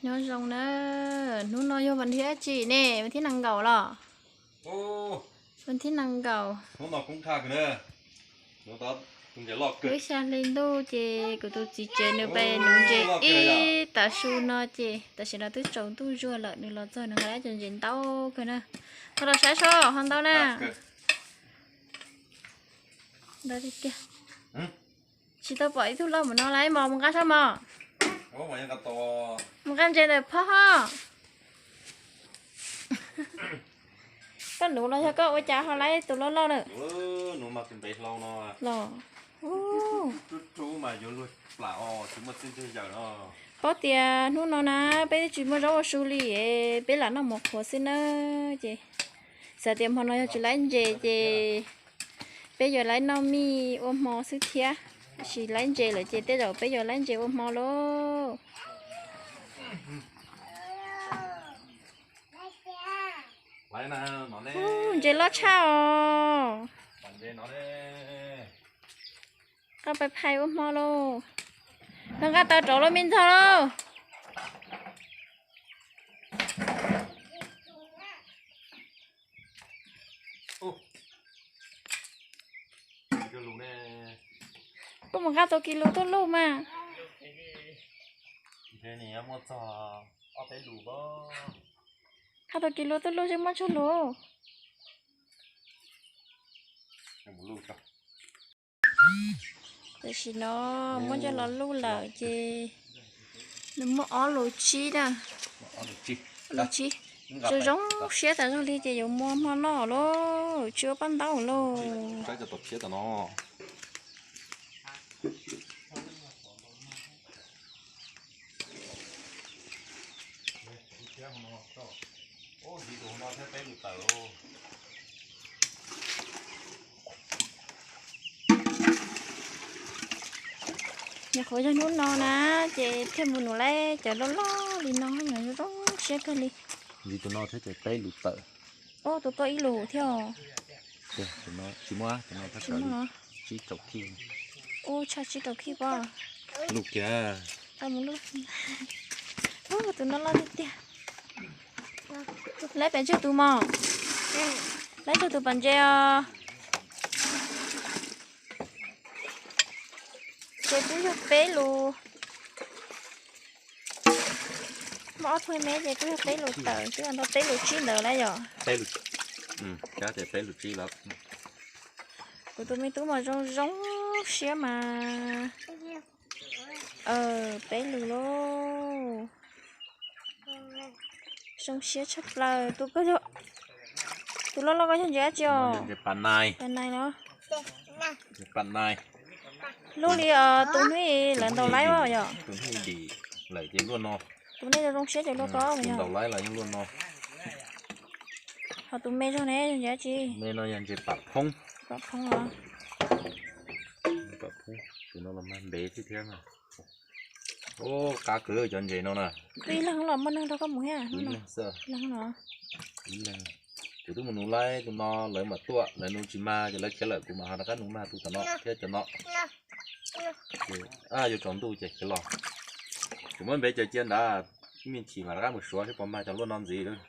Nyob zoo na, hnub no yog vas thib dab tsi ne? Vas thib nees nkaum los? Vas thib nees nkaum. Lub xya hli ntuj ces kuv tus txiv tsev nws pem nuv ntses ib tav su no ces tam sim no twb tsaus ntuj zuag lawm, nws los txog nws nqa ib co ntses ntau kawg na. Koj los saib seb ho ntau na. Ntau tiag tiag. Tsis tau pom ib tug loj npaum no lawm mos, mus nqa sab mos. Mus nqa ntses ntawm phob ho. Koj nuv los yog koj ua cas ho laib tus loj loj lawm? Los, paub tias hnub no na peb twb tsis muaj zaub ua su li, peb lam noj mov qhuav xwb na. Ces xav tias hmo no yog tsis laib ntses ces peb yuav laib noj mij ua hmo xwb thiab. Tab sis laib ntses lawm ces tej zaum peb yuav laib ntses ua hmo lauj. Ub, ntses loj tshaj os. Koj pais phais ua hmo lauj. Koj nqa taws rauv los me ntxog lauj. Kuj mus nqa tau kis lus tuaj luj mas. Nqa tau kis lus tuaj luj seb muaj tsawg lus. Tam sim no muab coj los luj lawm ces nws muaj ob lus tsib na. Lus tsib. Zoo zoo siab tas zog li ces yuav muab hmo noj lauj, tsis ua paj ntaub lauj. Nyuam qhuav yog hnub no na, ces thiaj mus nuv laib cov loj loj li no, zoo zoo siab kawg li. Ntxiv tus no thiab ces peb lus tawm. Ub, tus tuaj ib lus thiab os. Tsis muaj, tus no thab sawv li tsib rau khij. Ub, tshaj tsib rau khij pob. Luj kiag. Ub, tus no loj tiag tiag. Laib pes tsawg tus mos? Laib tsawg tus pas ntses os? Ces twb yog peb lus. Muaj ob phuj me ces twb yog peb lus tawm, twb yog ntau peb lus tsib ntawd lawm yom. Kuv tus me tub mas zoo zoo siab mas. Peb lus lauj. Zoo siab tshaj plaws. Tus loj loj koj yog ntses dab tsi os? Pas nais. Pas nais los? Luaj li os, tus hnub lawv ntaus laib os yom. Tus hnub dim lawm ces luaj no. Tus nej zoo zoo siab ces luaj ko. Tus ntaus laib los yeej luaj no. Ho tus me zog ne, yog ntses dab tsi? Me no yog ntses pam phoob. Pam phoob los? Pam phoob, tus no los mag ntev thiab thiab na. Ub, qab kawg cov ntses no na. Ib leeg los muaj neeg nrog koj mus thiab? Ib leeg xwb. Ib leeg. Kuv twb mus nuv laib tus no, lawv mam tuaj, lawv nuv tsis mag ces lawv khiav lawm, kuv mam ho rov qab nuv mag tus tom no thiab cov no. Yuav tsaus ntuj ces khiav los. Kuv muab npe caws cia ntawd, me ntsis mam rov qab mus suav seb puas mag cov luaj no ntxiv lawm.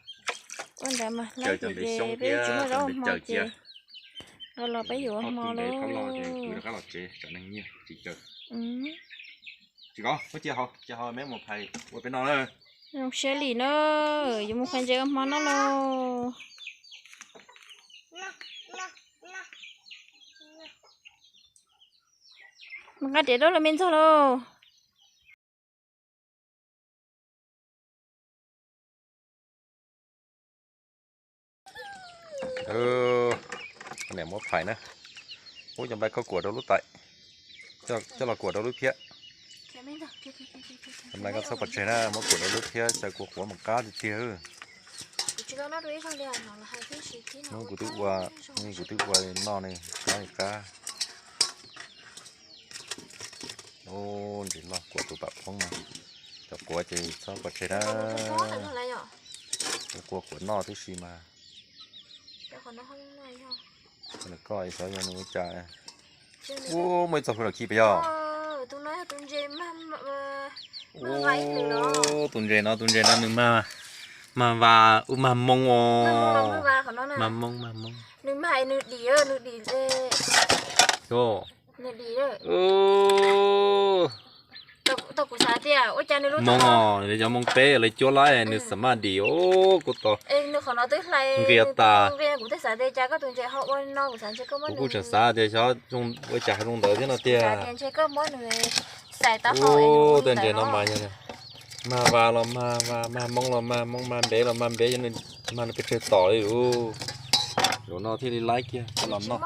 Ua ntawd mas, caws cov npe xyoob thiab cov npe caws cia. Los peb yuav hmo lawm. Rov qab los tsev tsam neeg nyiag tsis caws. Tsis kov, cia haus, cia haus me mus phais ua peb noj na. Zoo siab li na, yuav mus phais ntses ua hmo noj lauj. Mus nqa riam dua los me ntxog lauj. Niam muab phais na. Ub, cov nplai koj kuam rau lub tais, coj los kuam rau lub phiab. Cov nplai koj txhob pov tseg na, muab kuam rau lub phiab, xyaw kua quav mus qab tiag tiag. Kuv twb ua, kuv twb ua noj ne, qab li qab. Ub, ntsis loj kuam tus pam phoob no. Cov quav ces txhob pov tseg na. Ua kua quav noj tib si mas. Koj xyov yog nws ua cas. Ub, muaj ib txoj hlua los khi pes yog. Tus ntses no, tus ntses no nws mag, mag vas ub mag moob os. Mag moob, mag moob, mag moob. Moob os, cov moob peb lawv cuab laib nws xam maj dim os kuv tos. Nqias tas. Kuv kuj tseem xav tias xyov ua cas zoo ntawd thiab no tiag. Tus ntses no mas yog mag vas los mag vas, mag moob los mag moob, mag npev los mag npev, mag nws pes tsawg tom li lawm. Zaum no thiaj li laib kiag coj los noj.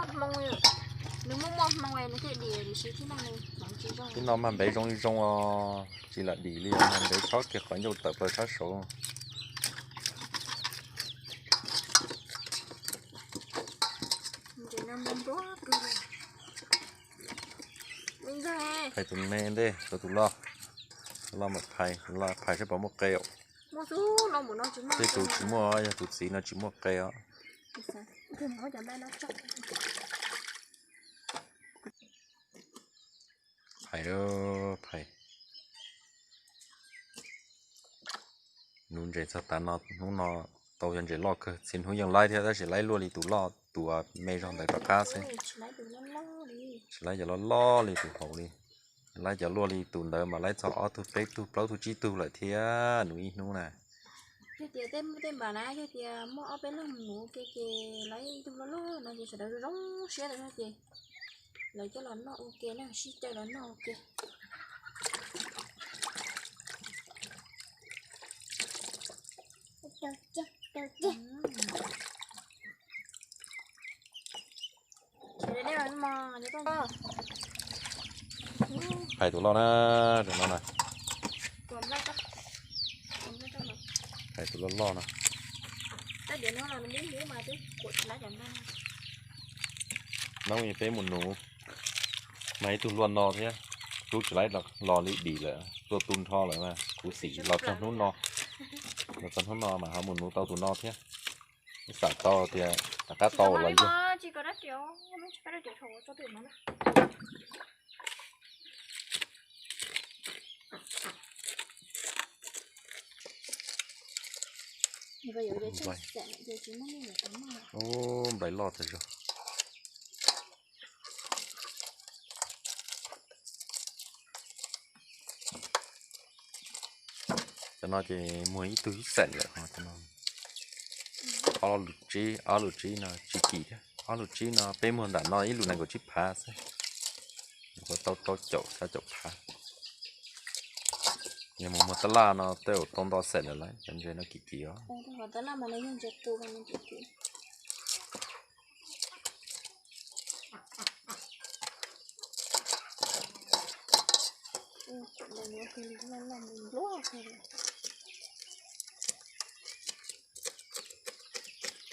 Tib no mag npev zoo li zoo os, tsis lam dim li, mag npev tshab kiag qhov ncauj tawm plaws tshab saud. Phais tus me ntej, tus loj, loj mas phais, phais saib puas muaj qe os. Tej tus tsis muaj, yog tus txiv no tsis muaj qe os. Phais, phais. Nuv ntses txog tav no, hnub no tau cov ntses loj kawg, txhia hnub yeej laib thiab tab sis laib luaj li tus loj, tus me zog ntawd rov qab xwb. Tsis laib cov loj loj li tus hauv li. Laib cov luaj li tus ntawd mas laib txog ob tug, peb tug, plaub tug, tsib tug lawm thiab nuv ib hnub na. Yog tias tej npam na, yog tias muaj ob peb leeg nuv ua ke ces laib ib tug loj loj no ces sawv daws zoo siab lawm no ces lawv coj los noj ua ke na, sib caw los noj ua ke. Phais tus loj na, tus no na. Phais tus loj loj no. Hnub peb mus nuv mas ib tug luaj no thiab, rub tsis laib los li dim lawm, tuaj tu nrho lawm mas kuv xim los txog hnub no, los txog hnub no mas ho mus nuv tau tus no thiab. Ib xam tau tias rov qab tau los yog. Ub, nplai loj tag zog. Cov no ces muag ib tug ib xeem lawm ho cov no. Ob lus tsib, ob lus tsib no tsis kim thiab, ob lus tsib no peb muag nram no ib lus nees nkaum tsib phav xwb. Kuv tau rau caum, rau caum phav. Yog mus muag tab laj no tej zaum tau nto xeem lawm lauj, cov ntses no kim kim os.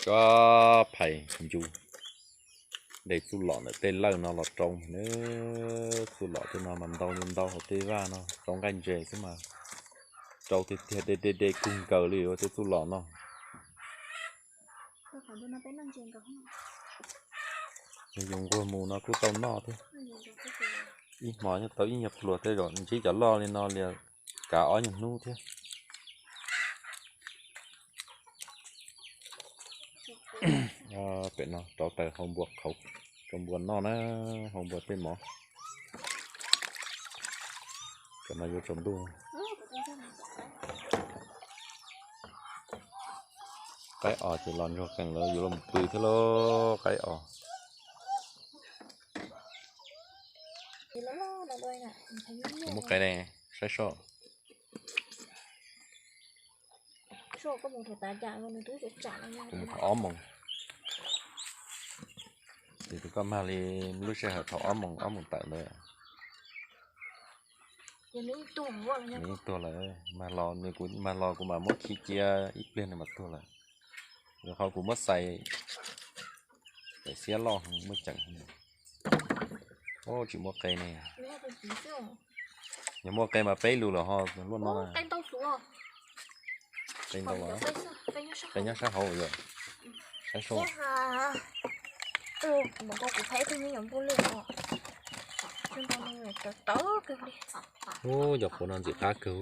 Koj phais ncu de txuj lom ntawm tej lawj no los rau na. Txuj lom tej no mas ntau ntau hauv tej vaj no rau nqaij ntses xwb mas rau tiag tiag, de de de kug nkaws li ua tej txuj lom no. Yog yus nquag mus no kuj tau noj thiab. Ib hmo nyob tau ib nyuag pluas, tej zaum ntsib cov loj li no li kav ob nyuag hnub thiab. Pem no rauv taws hau npua qhauv rau npua noj na, hau npua tej mov. Cov no yuav tsaus ntuj. Qaib os ces los ntsuag qees lawm, yuav los pw thiab lauj qaib os. Muab qe ne, saib soj. Kuv mus thaum ob moos. Ces tus koj mag li lub sij hawm thaum ob moos, ob moos tawm ntawd. Nws yeej tuag lawm, mag los nws, kuv mag los kuv mam muab khi cia ib pliag nws mam tuag lawm. Rau qhov kuv muab xais tawm xiab loj muaj ceem. Tsis muaj qe ne. Yog muaj qe mas peb lus lawm ho luaj no na. Qe ntau, qe nyob sab hauv yom. Saib soj. Tawv tawv kawg li. Ub, cov quav no ntxim qab kawg.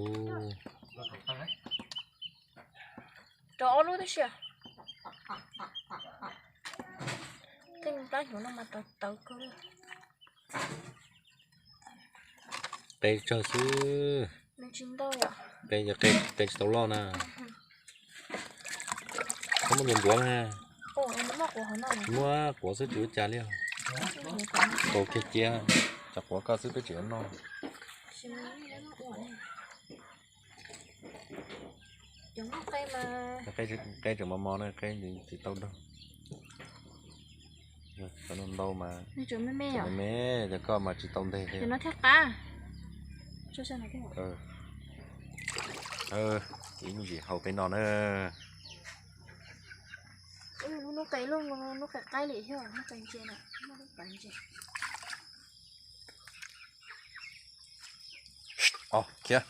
Rau ob lub tib si. Tej plab hnyuv no mas tawv tawv kawg li. Qe tsawg xwb. Nws tsis ntau yom. Qe, qe, qe tsis tau loj na. Txhob muab ntxuav ntxuav na. Muab quav xwb tsis ua cas li. Tau kiag cia, cov quav koj xwb peb tseem yuav noj. Qe tseem mos mos na, qe tsis tau dog. Cov no ntau mas me me, cov koj mas tsis tau nteg li. Ib me ntsis hau peb no na. Khiav.